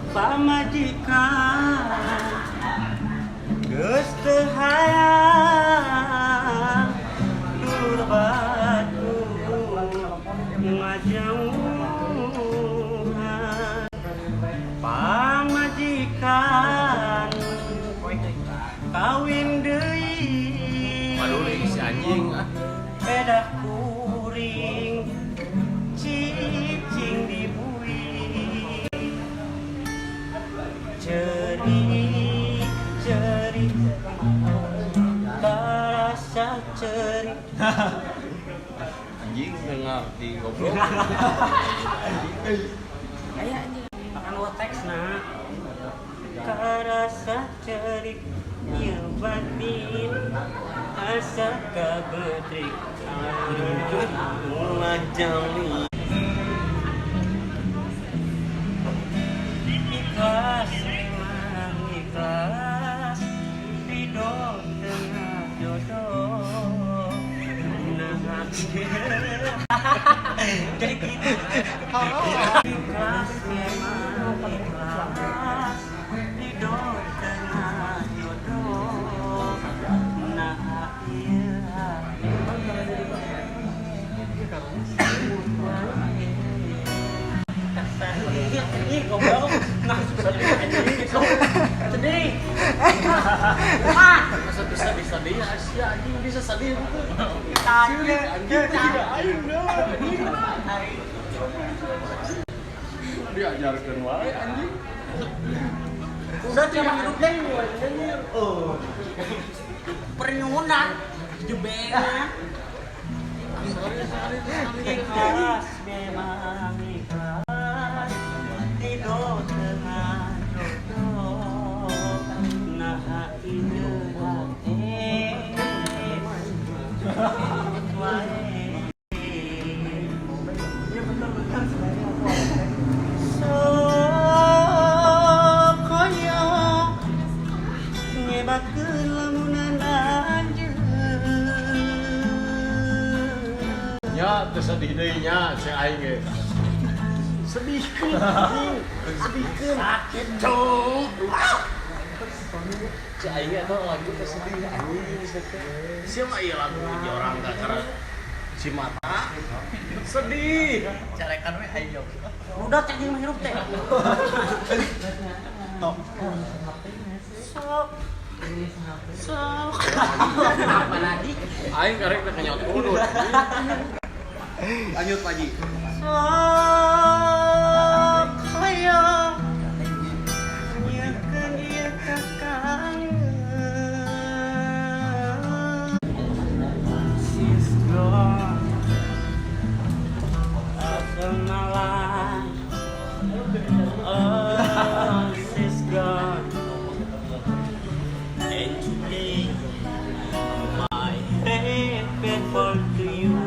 Pamajikan geus teu hayang dulur batur ngajauhan. Pamajikan kawin deui. Maduli si anjing ah. Beda kuring cicing di bui. Ceri ceri karasa ceri. Anjing dengar di goblok. Aya anjing akan lo teks na karasa cerik ieu batin asa kabetrik Ulah jali. Ikhlas memang ikhlas, ridho tengah jodoh. Nah, jadi gitu. Ikhlas memang ikhlas, ridho tengah jodoh. Nah, iya. Ini goblok. Nah, sedih anjing. Sedih. Ah, Masa bisa disedih Asia anjing bisa sedih gitu. Tanya, Anjing juga aing dah. Diajarkeun wae anjing. Udah cuma hidup deh. Oh. Pernyunan jebengna. Ikhlas memang ikhlas, ridho tengah jodoh. Nah, ieu hate wae. Sok hoyong nyebatkeun lamunan anjeun. Nya teu sedih deui nya si aing ge. Sedihkeun anjing. Sedihkeun. Sakit cuk. Si aing eta lagu teh sedih anjing. Sia mah ieu lagu hiji orang kakara Cimata. Sedih. Carekan we ayo. Udah cek jeung hirup teh. Tok. Sok. Sok. Apa lagi? Aing karek teh kenyot udut. Lanjut Pak Ji. Sok hoyong nyiekeun ieu kakangen. She's gone out of my life. Oh, she's gone. And today my head fall to you.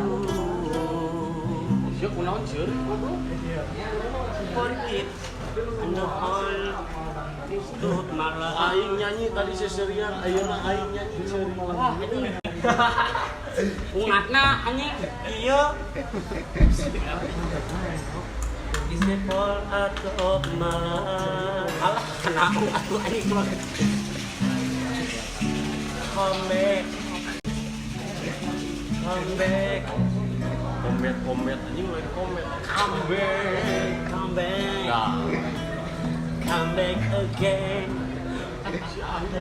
Sia kunaon seueur goblok? Forgive and the whole stood my life. Aing nyanyi tadi seserian, ayeuna aing nyanyi seuri. Wah, anjing. Ungatna anjing. Iya. Is the fall out of my life. Alah, kena atuh anjing cuma. Come back. Come back. Komet komet anjing lain komet. Come back. Come back. Nah, Come back again. si aing